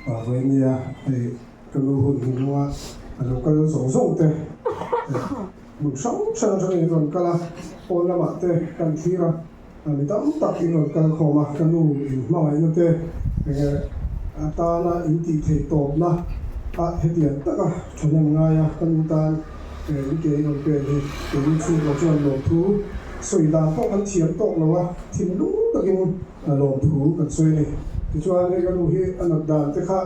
Vawinia hei ka nu hun hnunga a lo kal zawng zawng te hmun hrang hrang atangin in rawn kal a, pawn lamah te kan thlir a, mi tam tak in rawn kal khawm a, ka nu in hmangaihna te enge atana in tih theih tawpna a hetiang taka thahnem ngai a ka nu tan in ke in rawn pen hi keini chhungkaw chuan lawmthu sawi dan pawh kan thiam tawk lo a, thinlung takin Lawmthu kan sawi a ni. Tichuan hei ka nu hi a nat dan te kha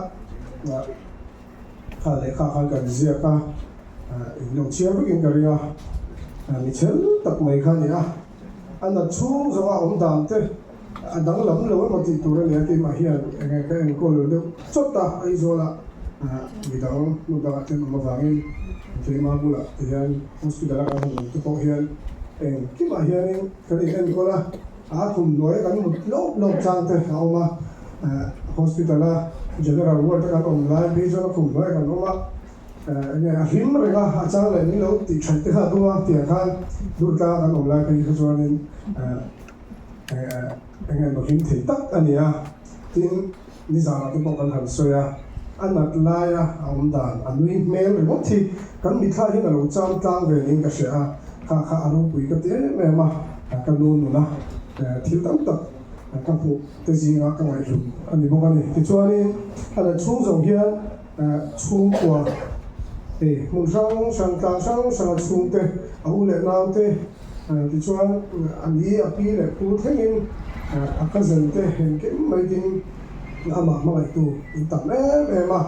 kha lehkha khan kan ziak a, in lo chhiar vekin ka ring a, mi chhel tak mai kha a ni a. A nat chhung zawnga awm dan te a danglam lo emaw tih tur a ni a, keimah hian enge ka enkawl deuh chawt a, Aizawlah midang hmun dangah te an awm avangin keimah bulah te hian hospital a kan han awm te pawh hian engkimah hianin kan in enkawl a. A khum hnuaia kan mut lawp lawp chang te a awm a, hospital a general ward a kan awm lai phei chuan a khum hnuaiah kan awm a, enge a hlim reng a, a chang leh min lo tih that te kha a tum a, tiang khan Durtlang a kan awm lai phei kha chuanin enge emaw hlim thei tak a ni a, tin nizanah te pawh kan han sawi a, a nat laia a awm dan a nui hmel ringawt hi kan mitthla hian a lo cham tlang ve niin ka hria a, kha kha a ropui ka ti em em a, ka nu nuna thil tam tak ka hmuh te zinga ka ngaihhlut a ni bawk a ni. Tichuanin a la chhung zawng hian chhungkua hei hmun hrang hrang tlang hrang hranga chhungte a u leh naute tichuan a ni a pi leh pu thlengin a cousin te engkim mai ding amah hmangaihtu in tam em em a,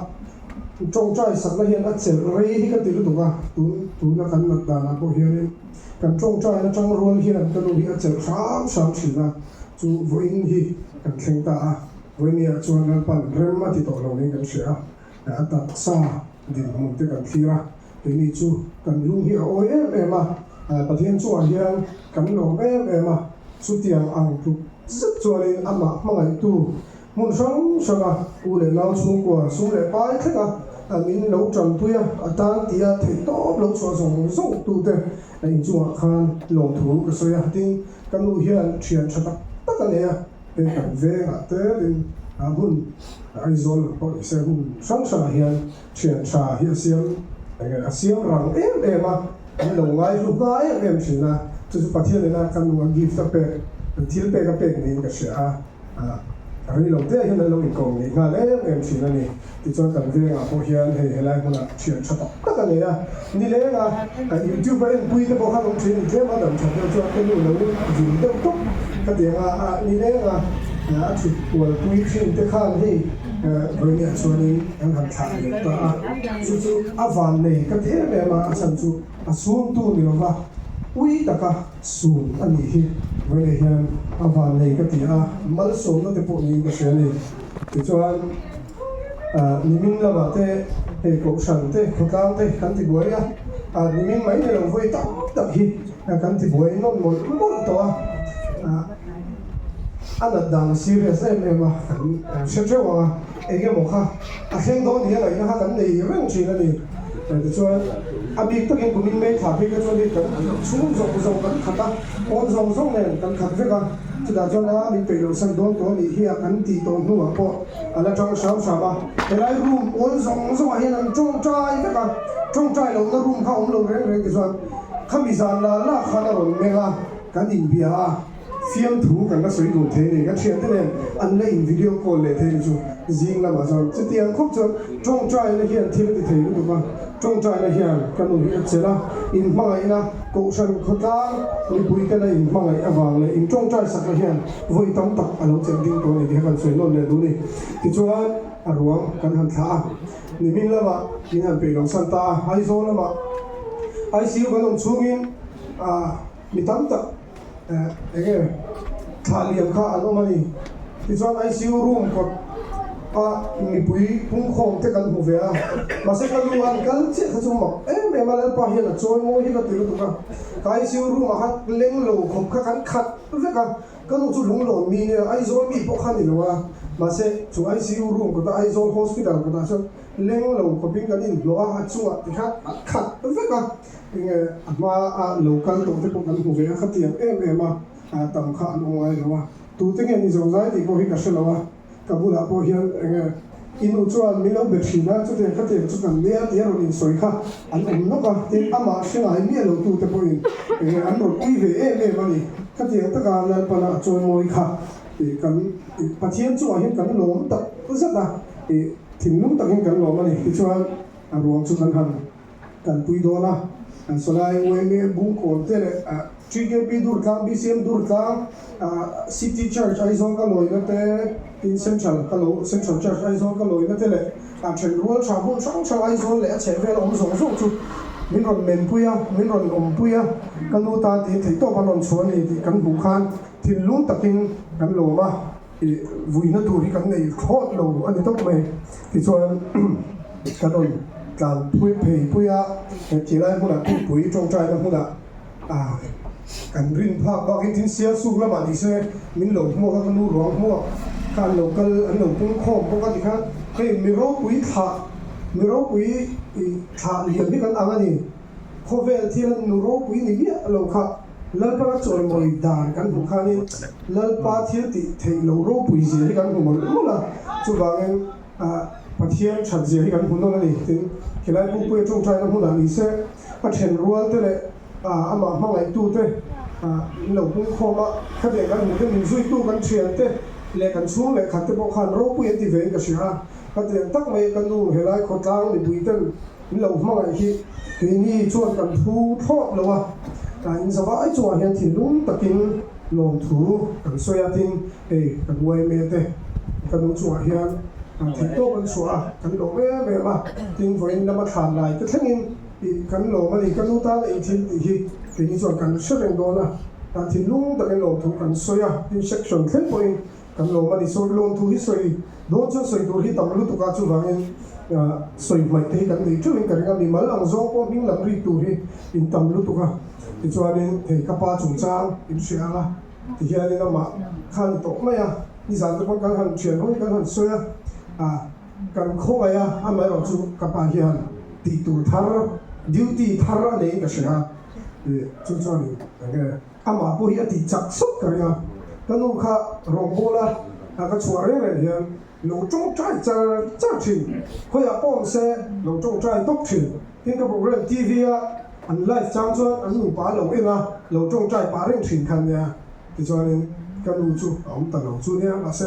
tawngtai sakna hian a chelh rei hi ka ti lutuk a, tun tuna kan nat danah pawh hianin kan tawngtai atang rual hian ka nu hi a chelh hram hram thin a, chu vawiin hi kan thleng ta a, vawinia chuan Lalpan rem a ti tawh lo niin kan hria a, a taksa dinhmun te kan thlir a, keini chu kan lung hi a awi em em a, Pathian chungah hian kan lawm em em a, chutiang ang tluk zet chuanin amah hmangaihtu hmun hrang hranga u leh nau chhungkua sum leh pai thlenga min lo tanpui a, a tan tia theihtawp lo chhuah zawng zawng tute inchungah khan lawmthu ka sawi a, tin ka nu hian thian tha tak tak a nei a, hei kan vengah te tin hmun Aizawl lam pawh nise hmun hrang hrangah hian thian tha hi a siam enge a siam rang em em a, an lo ngai hlu hma em em thin a, chu chu Pathian ina ka nu a gift a pek, thil pek a pek niin ka hria a. A rei lo te ah hian an lo inkawm ngei nghal em em thin a ni. Tichuan kan vengah pawh hian hei helai hmunah thian tha tak tak a nei a, nileng a YouTube a enpui te pawh khan awm thin a ni tlem a, dam that deuh chuan ka nu lo vin deuh tawp khatiang a, a nileng a a thut kualpui thin te khan hei vawinia chuanin an han thlah leh ta a, chu chu a van nei ka ti em em a, a chhan chu a chhungtu ni lova ui taka Sun a nih hi vawiin hian a van nei ka ti a, malsawmna te pawh niin ka hria a ni. Tichuan nimin lamah te hei kohhran te khawtlang te kan ti buai a, nimin mai ni lo vawi tam tak hi kan ti buai nawn mawlh mawlh tawh a, a nat dan a serious em em a, kan hre theuh ang a, eng emaw kha a thleng dawn ni a ngaihna kha kan nei reng thin a ni. Tichuan a bik takin kumin May thla phei kha chuan hei kan chhung zawng zawng kan khat a, pawn zawng zawng nen kan khat vek a, chutah chuan a min peih loh san dawn tawh a nih hi a kan tih tawh hnuah pawh a la tang hram hram a. Helai room pawn zawng zawngah hian an tawngtai vek a, tawngtai lohna room kha awm lo reng reng tichuan khami zan la lak khan a rawn meng a, kan inbia a. Fiamthu kan la sawi dun thei a ni. Ka thiante nen an la in video call leh thei ni chu zing lamah chuan chutiang khawp chuan tawngtaina hian thil a ti thei lutuk a, tawngtaina hian ka nu hi a chelh a, in hmangaihna kohhran khawtlang mipui te la in hmangaih avang leh in tawngtai sakna hian vawi tam tak a lo chelh ding tawh a ni tih kha kan sawi nawn leh duh a ni. Tichuan a ruang kan han thlah a, nimin lamah min han peih lo san ta a, Aizawl lamah ICU kan awm chhungin mi tam tak Enge thlah liam kha an awm a ni. Tichuan ICU room kawt a mipui pungkhawm te kan hmu ve a, mahse ka nu an kal chiah kha chu mak em em a, Lalpa hian a chawi mawi hi ka ti lutuk a, ka ICU room ah khan leng lo khawp kha kan khat vek a, ka nu chu lunglawn mi nia, Aizawl mi pawh kha ni lo a, mahse chu ICU room kawt a Aizawl hospital kawtah chuan leng lo khawpin kan inhlawh a, a chungah tikhan a khat vek a. Enge a hma a lo kal tawh te pawh kan hmu ve a, khatiang em em a tam kha an awm ngai lo a, tute nge ni zo zai tih pawh hi ka hre lo a, Ka bulah pawh hian eng nge i nu chuan min lo be thin a, chutiang khatiang chu kan nia tih a rawn insawi kha an awm nawk a, tin amah hre ngai miah lo tute pawhin eng nge an rawn ui ve em em a ni. Khatiang taka Lalpana a chawimawi kha ih kan Pathian chungah hian kan lawm tak zet a, ih thinlung takin kan lawm a ni. Tichuan a ruang chu kan han Tanpui dawn a, an sawlai UMA Bungkawn te leh TKP Durtlang, BCM Durtlang, City Church Aizawl ka lawina te, tin Central ka lo Central Church Aizawl ka lawina te leh a then rual tha hmun hrang hrang Aizawl leh a chhehvel awm zawng zawng chu min rawn menpui a, min rawn awmpui a, ka nu tan tiin theihtawp an rawn chhuah a ni tih kan hmuh khan thinlung takin kan lawm a. Ih vuina tur hi kan nei thlawt lo a ni tawp mai. Tichuan kan rawn tlan phui phei pui a, he tilai hmunah Pukpui tawngtaina hmunah ah kan rin phak bakin tin Sialsuk lamah ni se min lo hmuak a, ka nu ruang hmuak kha an lo kal an lo pung khawm bawk a tikhan hei mi ropui thlah mi ropui ih thlah liam hi kan ang a ni. Khawvel thil an nu ropui ni miah lo kha. Lalpa chawimawi dan kan hmuh khanin Lalpa thil tih theih lo ropui zia hi kan hmu mawlh mawlh a, chuvangin Pathian that zia hi kan hmu nawn a ni. Tin, khilai Pupuia tawngtaina hmunah ni se a then rual te leh amah hmangaihtu te min lo pung khawm a, khatiang kan hmuh te min zuitu kan thian te leh kan chhung leh khat te pawh khan ropui an ti vein ka hria a, khatiang tak mai ka nu helai khawtlang mipui ten Min lo hmangaih hi keini chuan kan thu thlawt lo a, in zavai chungah hian thinlung takin lawmthu kan sawi a, tin hei kan yma te ka nu chungah hian theihtawp an chhuah a, kan lawm em em a, tin vawiin lama thlan lai te thlengin ih kan lawm a ni, ka nu tana in thil tih hi keini chuan kan hre reng dawn a, thinlung takin lawmthu kan sawi a, tin section thleng pawhin Kan lawm a ni. Sawi lawmthu hi sawi dawn chuan sawi tur hi tam lutuk a, chuvangin sawi hmaih te hi kan nei theuhin ka ring a, mimal ang zawng pawh hming lam rik tur hi in tam lutuk a, tichuanin hei ka pa chungchang in hria ang a, tihianin amah kha a ni tawh mai a, nizan te pawn kan han thian hawn kan han sawi a, kan khawngaih a, amaherawh chu ka pa hian tih tur thar duty thar a neiin ka hria a, chu chuanin enge. Amah pawh hi a tih chak sawt ka ring a, ka nu kha rawngbawla a ka chhuah reng reng hian lo tawngtai char char thin, khawiah pawh awm se lo tawngtai tawp thin. Tin ka program TV a an live chang chuan an nupa a lo en a, lo tawngtai pah reng thin kha nia. Tichuanin ka nu chu a awm ta lo chu nia, mahse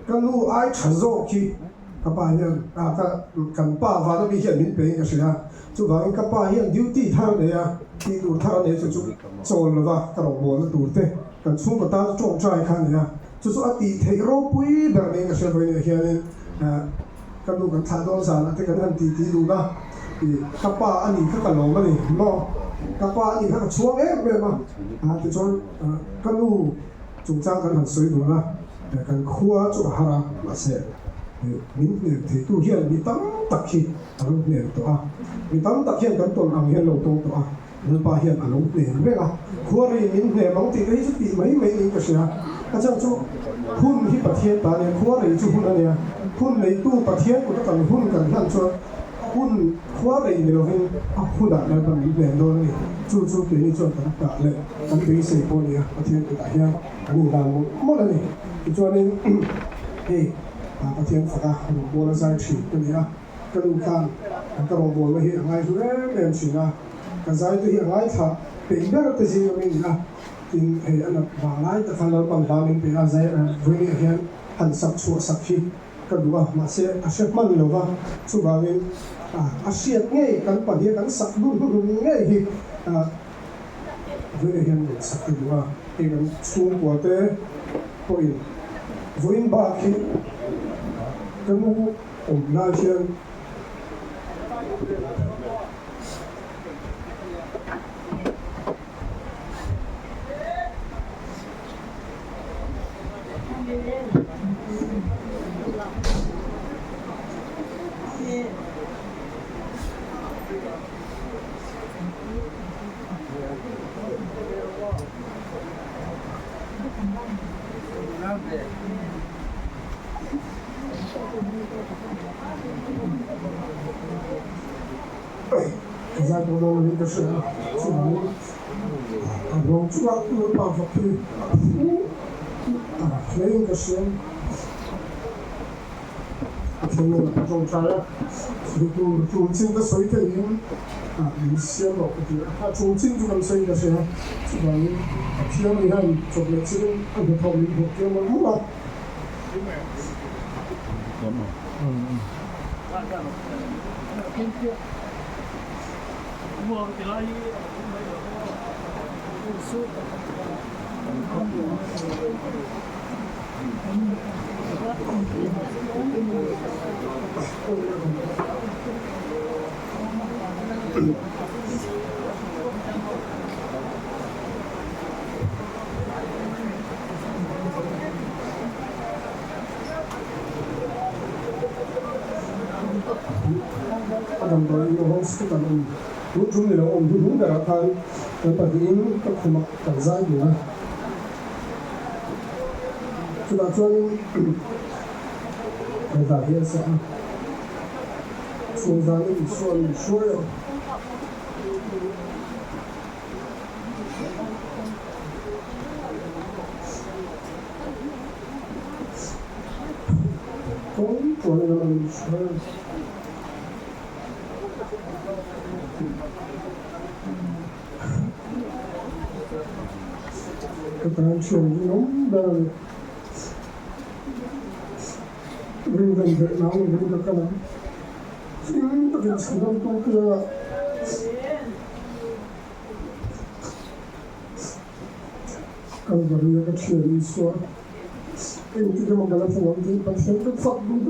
ka nu ai tha zawk hi ka pa hian ah ka kan pa vana mi hian min pe in ka hria. Chuvangin ka pa hian duty thar a nei a, tih tur thar a nei chu chu chawl lova ka rawngbawlna tur te kan chhungkaw tan tawngtai kha a ni a, chu chu a tih theih ropui ber niin ka hria vawiin ah hianin ka nu kan thlah dawn zanah te kan han tih tih dun a, ih ka pa a nih kha ka lawm a ni maw, ka pa a nih kha ka chhuang em em a, tichuan ka nu chungchang kan han sawi dun a. Kan khua chu a har a, mahse min hnem theitu hian mi tam tak hi a lo hnem tawh a, mi tam tak hian kan tawn ang hian lo tawng tawh a, Lalpa hian a lo hnem reng a, khua rei min hnem ang tih te hi chu tih mai mai niin ka hria, a chhan chu hun hi Pathian ta a nia, khua rei chu hun a nia, hun neitu Pathian kuta kan hun kan hlan chuan hun khua rei ni lovin a hunah Lalpa min hnem dawn a ni, chu chu keini chuan kan tah leh kan beisei pawh a ni a, Pathian kutah hian. Kan inhlan mawlh mawlh a ni. Tichuanin hei Pathian faka rawngbawla zai thin ka ni a, ka nu khan ka rawngbawlna hi a ngaihlu em em thin a, ka zai te hi a ngaithla peih ber te zing ami a ni a, tin hei a nat vang lai tak khan Lalpan hla min pe a, zai vawiin ah hian han sak chhuah sak hi ka duh a, mahse a hre hman lo va, chuvangin a hriat ngei kan pahniha kan sak dun hnuhnun ngei hi Vawiin hian rawn sak ka duh a, hei kan chhungkua te pawhin vawiin bak hi ka nu awm lai hian Zai pawh dawn lovin ka hria a, chuvangin a rawng chungah Lalpa fak hi a phu a hlein ka hria. Pathian hnenah ka tawngtai a, sawi tur tul chin ka sawi theihin min siam loh ka ti a, a tul chin chu kan sawi ka hria, chuvangin Pathian hian chawp leh chilin a hnathawh min hmuh tir mawlh mawlh a. A damdawiin a hospital awm tun tum ni lo awm hnuhnung berah khan kan pahnihin ka khumah kan zai dun a. Chutah chuanin he hla hi a sa a, Chhung zanin Isua min hruai a. Kawng tuanin a rawn hruai a. Ka tan thian rinawm ber a ni. Rindan leh nang lovin ka kal ang. Hlim takin chhan awm tu te a. Kalvaria ka thian Isua, engtik emaw ka la hmu ang tih Pathian ka fak duh a.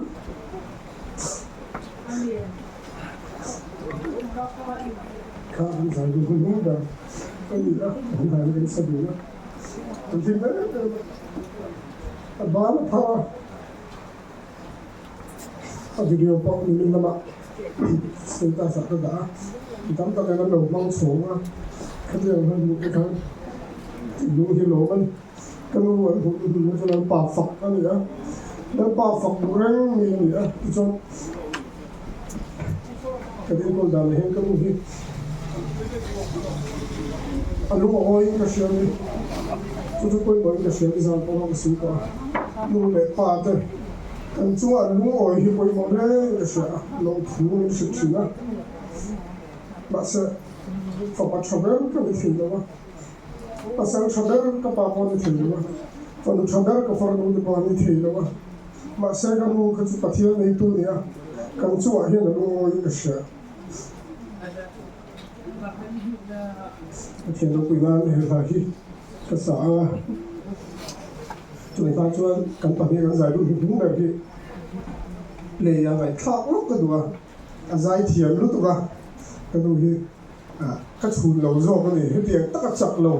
Kha an zai duh hun hun ber a ni a, an zai kan sa dun a, an hlim em em a, a ban a phar a. A video pawh nimin lamah status ah ka dah a, mi tam tak hian an lo hmang chhawng a, khatiang han hmuh te khan thinlung hi lawm a ni. Ka nu an hmuh hnu chu Lalpa fak a ni a, Lalpa fak duh reng mi a ni a, tichuan ka enkawl dan ah hian ka nu hi a lung a awiin ka hria a ni, chu chu pawimawhin ka hria nizan pawh ka sawi tawh a, nu leh pa te. Kan chungah lungawi hi pawimawh hle ka hria a, lawmthu min hrilh thin a. Mahse, fapa tha ber ka ni thei lo a, pasal tha ber ka pa pawh a ni thei lo a, fanu tha ber ka farnu te pawh a ni thei lo a. Mahse, ka nu kha chu Pathian neitu a ni a, kan chungah hian a lungawiin ka hria. Pathian ropui nan he hla hi ka sa ang a, chumi hma chuan kan pahnih kan zai duh hnuhnung ber hi play a ngaihthlak lawk ka duh a, a zai thiam lutuk a, ka nu hi ka chhun lo zawk a ni, hetiang taka chak lo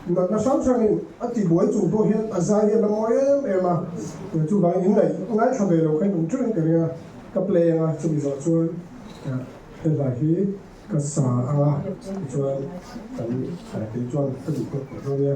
natna hrang hrangin a tibuai chung pawh hian a zai hi a la mawi em em a, chuvangin in ngaihthla ve lo kha in awm teuhin ka ring a, ka play ang a, chumi zawh chuan. He hla hi ka sa ang a, tichuan kan kei chuan ka duh tawk tawh dawn nia.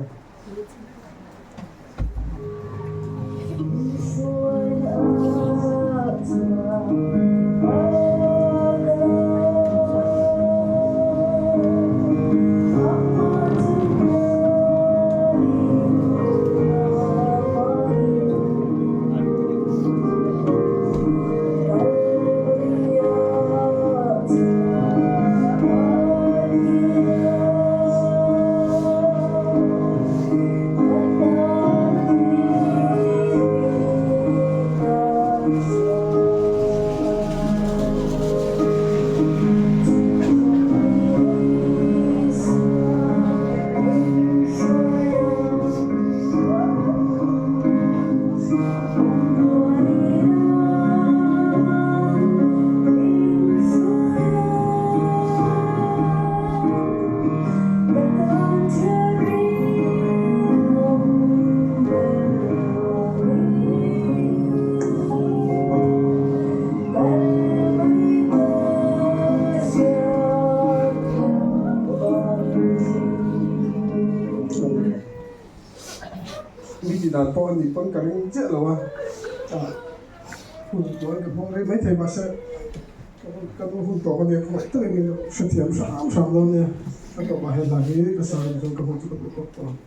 Mi ti dan pawh a nih pawn ka ring chiah lo a, hun tuai ka hmang rei maithei mahse ka nu hun tawk a nia ka ngaih takin min hrethiam hram hram dawn nia, a tawpah he hla hi ka sa reng chuan ka hun chu ka duh tawk tawh ang.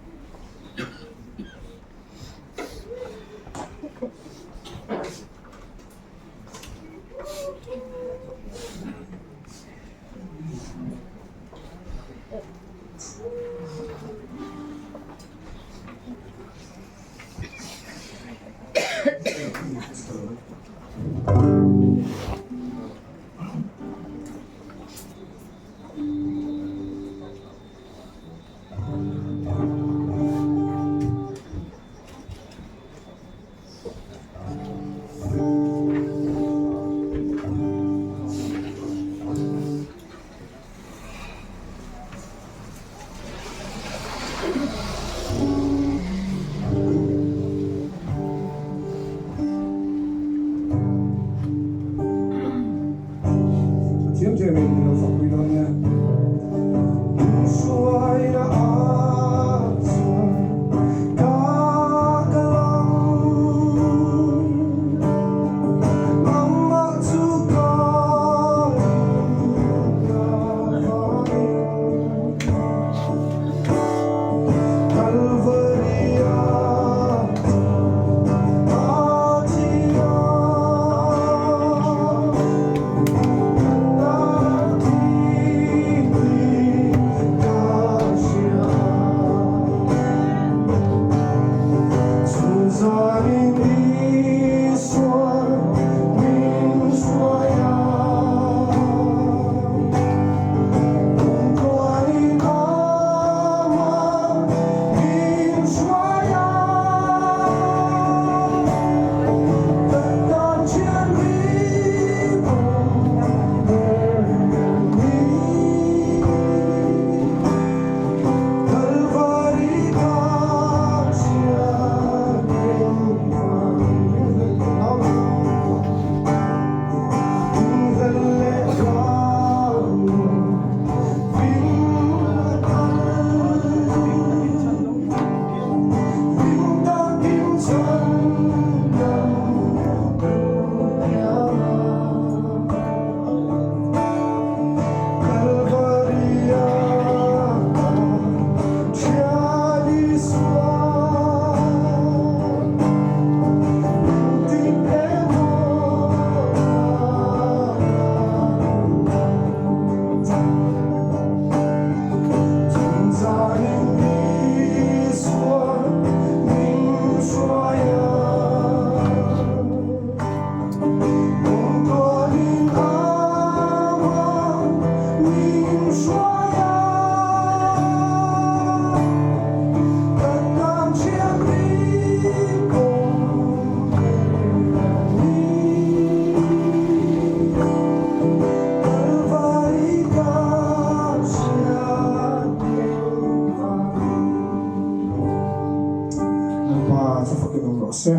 Pa chu fakin awm rawh se.